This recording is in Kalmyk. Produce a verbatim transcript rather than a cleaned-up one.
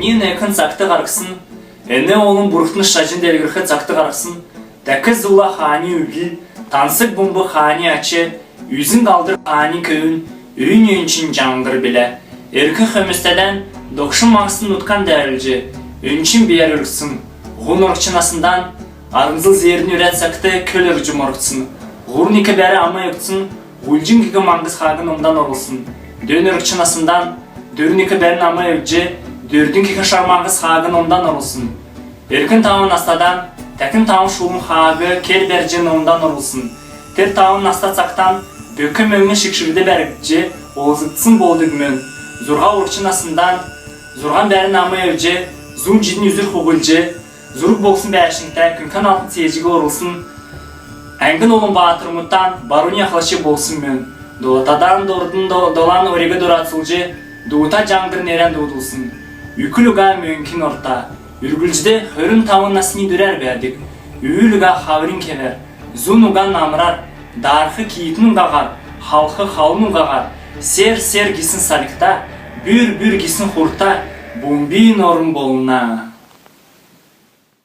Эн экн цагт һарһсн, эн олн бурхтн шаҗн делгрх цагт һарһсн, тәк зула хаани үлдл, тансг бумб хаани ач, үзң алдр хаани көвүн, үйн өнчн җаңһр билә. Эрк хөөмстәдән догшн маңһсн нутган дәәрүлҗ, өнчн бийәр үлдсн, һун оргч насндан арнзл зеернь үрә цагт көл өргҗ моргдсн, һурвн ик бәәрн ам эвдсн, һульҗң ик маңһс хааг номдан орулсн, дөн оргч насндан дөрвн ик бәәрн ам эвдҗ, дөрдң ик шар маңһс хааг номдан орулсн. Эркн тавн настадан тәкн тавн шулм хааг кел бәрҗ номдан орулсн. Тер тавн наста цагтан бөк мөңгн шигшгд бәргдҗ олзлгдсн болдг мөн. Зурһа оргч насндан зурһан бәәрн ам эвдҗ, зун җидин үзүр хуһлҗ, зург болсн бәәшңтә күңкән алтн цееҗиг орулсн. Әңгн олн баатрмудан барунь ахлач болсн мөн. Долатадан дордн до-, долан ориг дорацулҗ, дуута Җаңһр нерән дуудулсн. Үкл уга мөңкин орта, үрглҗд хөрн тавн насни дүрәр бәәдг. Үүл уга хаврин кевәр, зун уга намрар, даарх киитн угаһар, халх халун угаһар, сер-сер гисн салькта, бүр-бүр гисн хурта, бумбин орм болна.